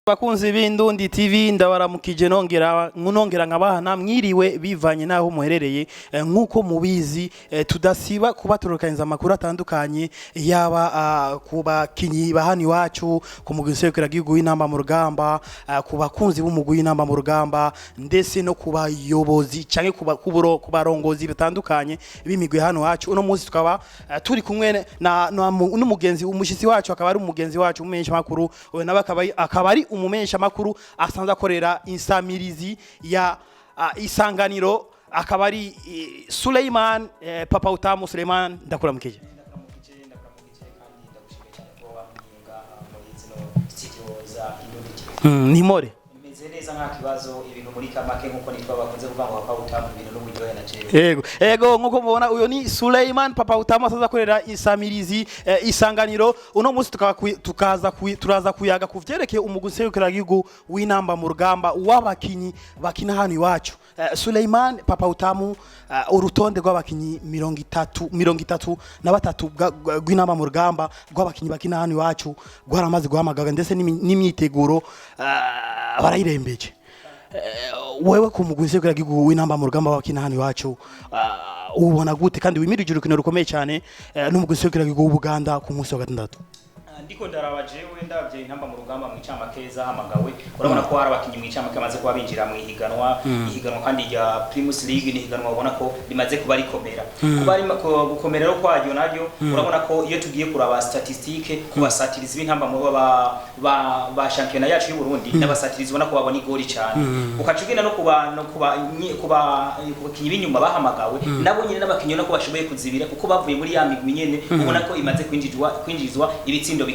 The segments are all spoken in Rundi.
Bakunzi b'Indundi TV, ndabaramukije, nongera nkabaha mwiriwe bivanye naho muherereye. Nk'uko mubizi, tudasiba kubatorokaniza amakuru atandukanye, yaba ku bakinyi ba hano iwacu, ku mugwi nserukiragihugu w'Intamba mu Rugamba, ku bakunzi b'umugwi w'Intamba mu Rugamba, ndetse no ku bayobozi canke ku barongozi batandukanye b'imigwi hano iwacu. Uno munsi tukaba turi kumwe na n'umugenzi, umushitsi wacu akaba ari umugenzi wacu umumenyesha makuru, we nawe akaba ari umumenyesha makuru asanzwe akorera insamirizi ya Isanganiro, akaba ari Suleiman, Papa Utamu Suleiman. Ndakuramukije. Ndakuramukije kandi ndagushimiye cyane kuba wamenye ngaha muri zino studio za Indundi TV. Nimore. Meze neza, nta kibazo. Ibintu muri kamake nkuko nitwa bakunze kuvuga ngo Papa Utamu, ibintu n'uburyohe na jewe. Ego, nkuko mubona, uyo ni Suleiman Papa Utamu asanzwe akorera insamirizi Isanganiro. Uno munsi turaza kuyaga ku vyerekeye umugwi nserukiragihugu w'Intamba mu Rugamba w'abakinyi bakina hano iwacu. Suleiman Papa Utamu, urutonde rw'abakinyi 33 rw'Intamba mu Rugamba rw'abakinyi bakina hano iwacu rwaramaze guhamagaga, ndetse n'imyiteguro barayirembeje. Wewe ku mugwi nserukiragihugu w'Intamba mu Rugamba w'abakina hano iwacu, ubona gute kandi wimirije urukino rukomeye cyane n'umugwi nserukiragihugu w'Ubuganda ku munsi wa gatandatu? Ndiko ndaraba jewe, ndavye Intamba mu Rugamba mu icamake zahamagawe, urabona ko hari abakinyi mu icamake bamaze kuba binjira mu ihiganwa, ihiganwa kandi rya Primus League. Ni ihiganwa ubona ko rimaze kuba rikomera, kuba ari gukomera rero kwaryo naryo. Urabona ko iyo tugiye kuraba statistique ku basatirizi b'Intamba mu ba shampiyona yacu y'u Burundi, n'abasatirizi ubona ko babona igori cyane, ukaca ugenda no kuba ku bakinyi b'inyuma bahamagawe, nabo nyine n'abakinyi ubona ko bashoboye kuzibira, kuko bavuye muri ya migwi nyene ubona ko imaze kwinjizwa ibitsindo bikeyi.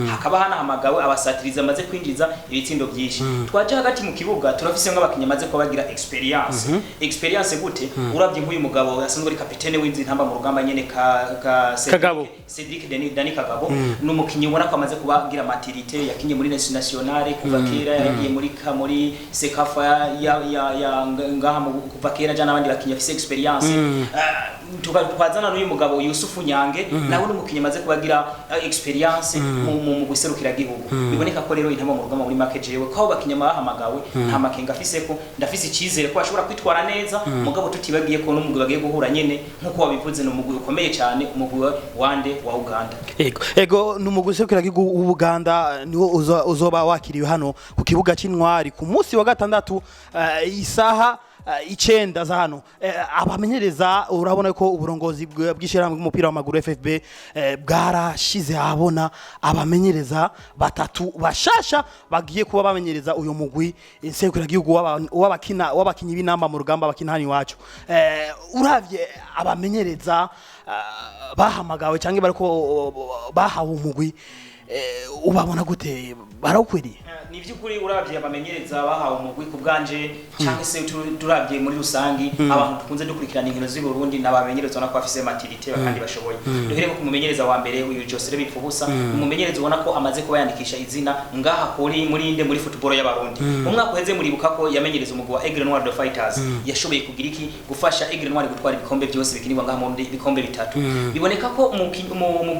Hakaba hanahamagawe abasatirizi bamaze kwinjiza ibitsindo byinshi. Twaje hagati mu kibuga, turafise nk'abakinyi bamaze kuba bagira experience. Experience gute? Uravye nk'uyu mugabo asanzwe ari kapitene w'inzi Ntamba mu Rugamba nyene, ka Cedric- Kagabo. Cedric Dani, Dani Kagabo, ni umukinyi ubona ko amaze kuba agira maturité. Yakinye muri nationale kuva kera, yaragiye muri CECAFA ya ngaha kuva kera jana n'abandi bakinyi afise experience. Twazana n'uyu mugabo Yusufu Nyange, nawe ni umukinyi amaze kuba agira experience mu guserukira gihugu. Biboneka ko rero Intamba mu Rugamba muri make, jewe ko abo bakinyi bahamagawe nta makenga afise, ko ndafise icyizere ko bashobora kwitwara neza. Mugabo tutibagiye ko n'umugwi bagiye guhura nyene, nk'uko wabivuze, ni umugwi ukomeye cyane, umugwi wande wa Uganda. Ego, ni umugwi nserukiragihugu w'Ubuganda, niwo uzoba wakiriwe hano ku kibuga c'Intwari ku munsi wa gatandatu, isaha 9 za hano. Abamenyereza, urabona ko uburongozi bw'ishirahamwe bw'umupira w'amaguru FFB bwarashize ahabona abamenyereza batatu bashasha bagiye kuba bamenyereza uyu mugwi nserukiragihugu w'abakinyi b'Intamba mu Rugamba bakina hano iwacu. Uravye abamenyereza bahamagawe cyangwa bariko bahawe umugwi, ubabona gute? Barawukwiriye? Ni by'ukuri, uravye abamenyereza bahawe umugwi, ku bwanje cyangwa se turavye muri rusangi abantu dukunze dukurikirana inkino z'i Burundi, n'abamenyereza ubona ko bafise maturité kandi bashoboye. Duhere ku mumenyereza wa mbere, uyu Joseph Bipfubusa, umumenyereza ubona ko amaze kuba yandikisha izina ngaha kuri muri inde muri football y'Abarundi. Mu mwaka uheze muribuka ko yamenyereza umugwi wa Aigle Noir de Fighters, yashoboye kugira iki? Gufasha Aigle Noir gutwara ibikombe byose bikinirwa ngaha mu Burundi, ibikombe bitatu. Biboneka ko umugwi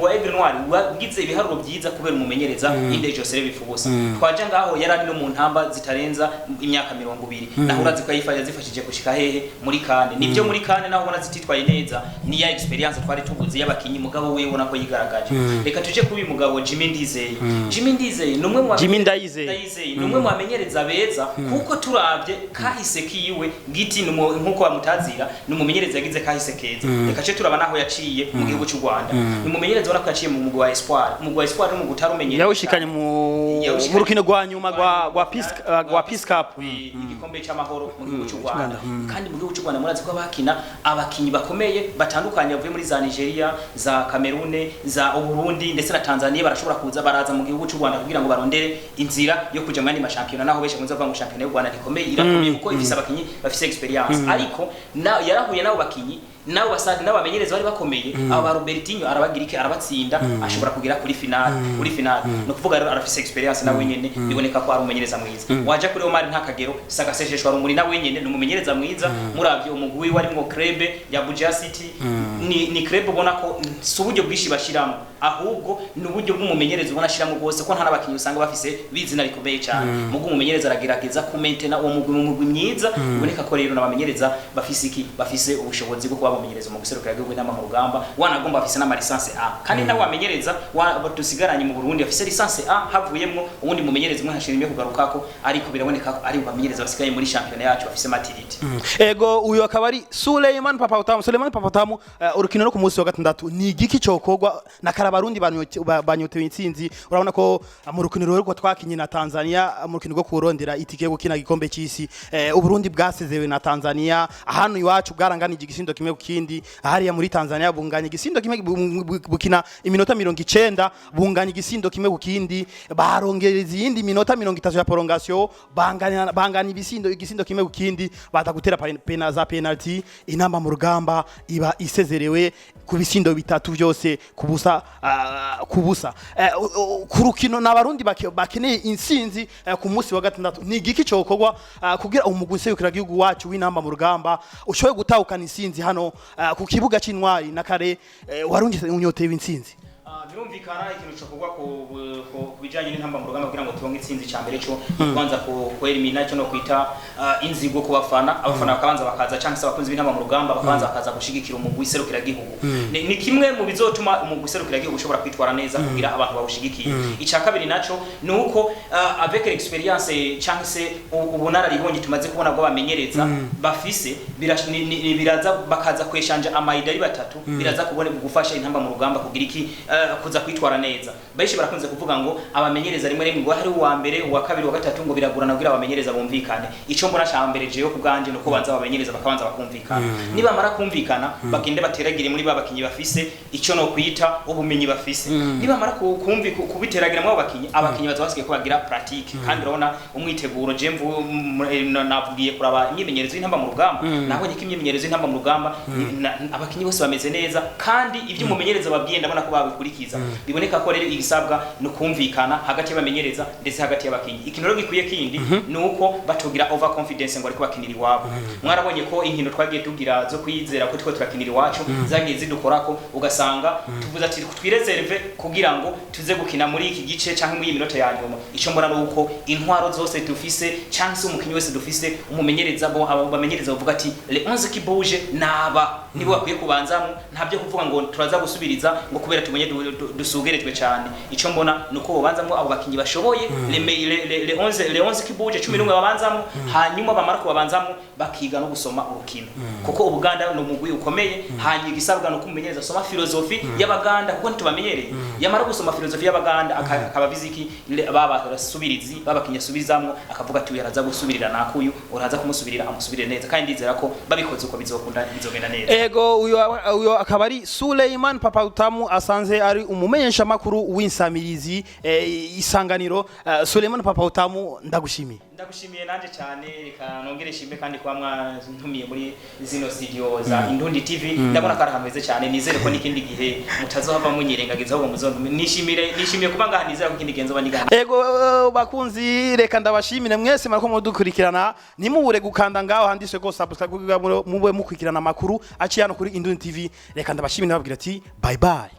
wa Aigle Noir wagize ibiharuro byiza kubera umumenyereza inde? Joseph Bipfubusa. Twaje ngaho yari ari no mu ntamba zitarenza imyaka 20, naho urazi ko yazifashije gushika hehe? Muri CAN. Nibyo, muri CAN naho ubona zititwaye neza, ni ya experience twari tubuze y'abakinyi, mugabo we ubona ko yigaragaje. Reka tuje kuri uyu mugabo Jimmy Ndizeye. Jimmy Ndizeye ni umwe mu Jimmy Ndayizeye. Ndayizeye ni umwe mu bamenyereza beza, kuko turavye kahise kiwe giti nkuko bamutazira, ni umumenyereza yagize kahise keza. Reka ce turaba naho yaciye mu gihugu cy'u Rwanda. Ni umumenyereza ubona ko yaciye mu mugwi wa Espoir. Umugwi wa Espoir ni umugwi utarumenyereye. Yawushikanye mu Yawushikanye mu rukino rwa nyuma rwa Peace Cup. Igikombe cy'amahoro mu gihugu cy'u Rwanda. Kandi mu gihugu cy'u Rwanda murazi ko bakina abakinyi bakomeye batandukanye bavuye muri za Nigeria, za Cameroon, za Burundi ndetse na Tanzania. Barashobora kuza, baraza mu gihugu cy'u Rwanda kugira ngo barondere inzira yo kuja mu yandi mashampiyona, naho benshi bakunze kuvuga ngo shampiyona y'u Rwanda ntikomeye. Irakomeye kuko ifise abakinyi bafise experience, ariko na yarahuye n'abo bakinyi, nabo basadi n'abamenyereza bari bakomeye, aba ba Robertinho, arabagira iki? Arabatsinda, ashobora kugera kuri finale. Kuri finale, no kuvuga rero arafise experience nawe nyene. Biboneka ko rero ni umumenyereza ubona ko Biboneka ko ari umumenyereza mwiza. Waja kuri Omar Ntakagero, sagasesheshwa rumuri, na wenyene ni umumenyereza mwiza. Muravye umugwi warimwo club ya Buja City, ni club ubona ko si uburyo bwinshi bashiramo, ahubwo ni uburyo bw'umumenyereza ubona ashiramo rwose, ko nta n'abakinyi usanga bafise bizina rikomeye cyane. Mugo umumenyereza aragerageza kumaintena uwo mugwi mu mugwi mwiza. Biboneka ko rero n'abamenyereza bafise iki, bafise ubushobozi bwo kuba bamenyereza mu guserukira igihugu inama mu rugamba, wanagomba bafise n'ama licence A. Kandi nawe wamenyereza dusigaranye mu Burundi bafise licence A, havuyemwo uwundi mumenyereza umwe hashimye kugarukako, ariko biraboneka ko ari bamenyereza basigaye muri championnat yacu bafise maturité. Ego, uyu akaba ari Suleiman Papa Utamu. Suleiman Papa Utamu, urukino rwo ku munsi wa gatandatu, ni igiki cokorwa na karabarundi banyotewe intsinzi? Urabona ko mu rukino rwo twakinye na Tanzania, mu rukino rwo kurondera itike yo gukina igikombe cy'isi, Uburundi bwasezewe na Tanzania. Hano iwacu bwaranganije igisindo 1-1, hariya muri Tanzania bunganya igisindo kimwe, bukina iminota 90 bunganya igisindo 1-1, barongereza iyindi minota 30 ya prolongation, banganya ibisindo, igisindo 1-1, baza gutera pena za penalty, Intamba mu rugamba iba isezerewe ku bisindo bitatu byose kubusa, kubusa. Ku rukino n'abarundi bakeneye intsinzi ku munsi wa gatandatu, ni igiki cokorwa kugira umugwi nserukiragihugu wacu w'Intamba mu rugamba ushobore gutahukana intsinzi hano ku kibuga c'Intwari na kare warundi unyotewe intsinzi? Birumvikana, ikintu cokorwa ku bijanye n'Intamba mu rugamba kugira ngo turonke intsinzi, ca mbere co kubanza ku kwerimina cyo no kwita inzigo ku bafana. Abafana bakabanza bakaza, canke se abakunzi b'Intamba mu rugamba bakabanza bakaza gushigikira umugwi serukiragihugu. Ni kimwe mu bizotuma umugwi serukiragihugu ushobora kwitwara neza, kugira abantu bawushigikiye. Ica kabiri naco ni uko avec l'expérience canke se ubunararibonye tumaze kubona bwo bamenyereza bafise, biraza bakaza kweshanja ama idées ari batatu, biraza kubone gufasha Intamba mu rugamba kugira iki, kuza kwitwara neza. Benshi barakunze kuvuga ngo abamenyereza rimwe rimwe ngo hari uwa mbere, uwa kabiri, uwa gatatu, ngo biragorana kugira abamenyereza bumvikane. Ico mbona ca mbere jewe ku bwanje nuko banza abamenyereza bakabanza bakumvikana. Nibamara kumvikana, bagende bateragire muri ba bakinyi bafise ico no kwita ubumenyi bafise. Nibamara kubiteragira muri abo bakinyi, abakinyi baza basigaye ko bagira pratique. Kandi urabona umwiteguro, je navugiye kuraba imyimenyerezo y'Intamba mu rugamba, nabonye ko imyimenyerezo y'Intamba mu rugamba abakinyi bose bameze neza, kandi ibyo umumenyereza babwiye ndabona ko babikurikiza. Biboneka ko rero igisabwa ni ukumvikana hagati y'abamenyereza ndetse hagati y'abakinyi. Ikintu rero gikwiye kindi ni uko batogira over confidence ngo ariko bakinira iwabo. Mwarabonye ko inkino twagiye tugira zo kwizera ko turiko turakinira iwacu zagiye zidukorako, ugasanga tuvuze ati twireserve kugira ngo tuze gukina muri iki gice cyangwa muri iyi minota ya nyuma. Icyo mbona ni uko intwaro zose dufise cyangwa se umukinyi wese dufise, umumenyereza bo abo bamenyereza bavuga ati les 11 qui bouge naba nibo bakwiye kubanzamo. Nta byo kuvuga ngo turaza gusubiriza ngo kubera tumenye dusugerejwe cyane. Icyo mbona ni uko bobanzamo abo bakinyi bashoboye, les 11, les 11 qui bouge, 11 babanzamo. Hanyuma bamara kubabanzamo, bakiga no gusoma urukino, kuko Ubuganda ni umugwi ukomeye. Hanyuma igisabwa ni uko umumenyereza asoma philosophie y'Abaganda, kuko ntitubamenyereye. Yamara gusoma philosophie y'Abaganda, akaba abizi iki baba basubirizi babakinya asubizamwo, akavuga ati uyu araza gusubirira nakuyu, uraza kumusubirira, amusubirire neza. Kandi ndizera ko babikoze uko bizokunda, bizogenda neza. Ego, uyu akaba ari Suleiman Papa Utamu, asanze ari umumenyesha makuru w'insamirizi Isanganiro. Suleiman Papa Utamu, ndagushimiye. Ndagushimiye nanje cyane. Reka nongere shime kandi kuba mwantumiye muri zino studio za Indundi TV. Ndabona ko ari ahantu heza cyane. Nizere ko n'ikindi gihe mutazohava munyirengagiza, ahubwo muzontume. Nishimiye kuba ngaha, nizera ko ikindi gihe nzoba nigana. Ego bakunzi, reka ndabashimire mwese mariko mudukurikirana. Nimubure gukanda ngaho handitswe ko subscribe kugira mube mukurikirana amakuru aciye hano kuri Indundi TV. Reka ndabashimire, ndababwira ati bye bye.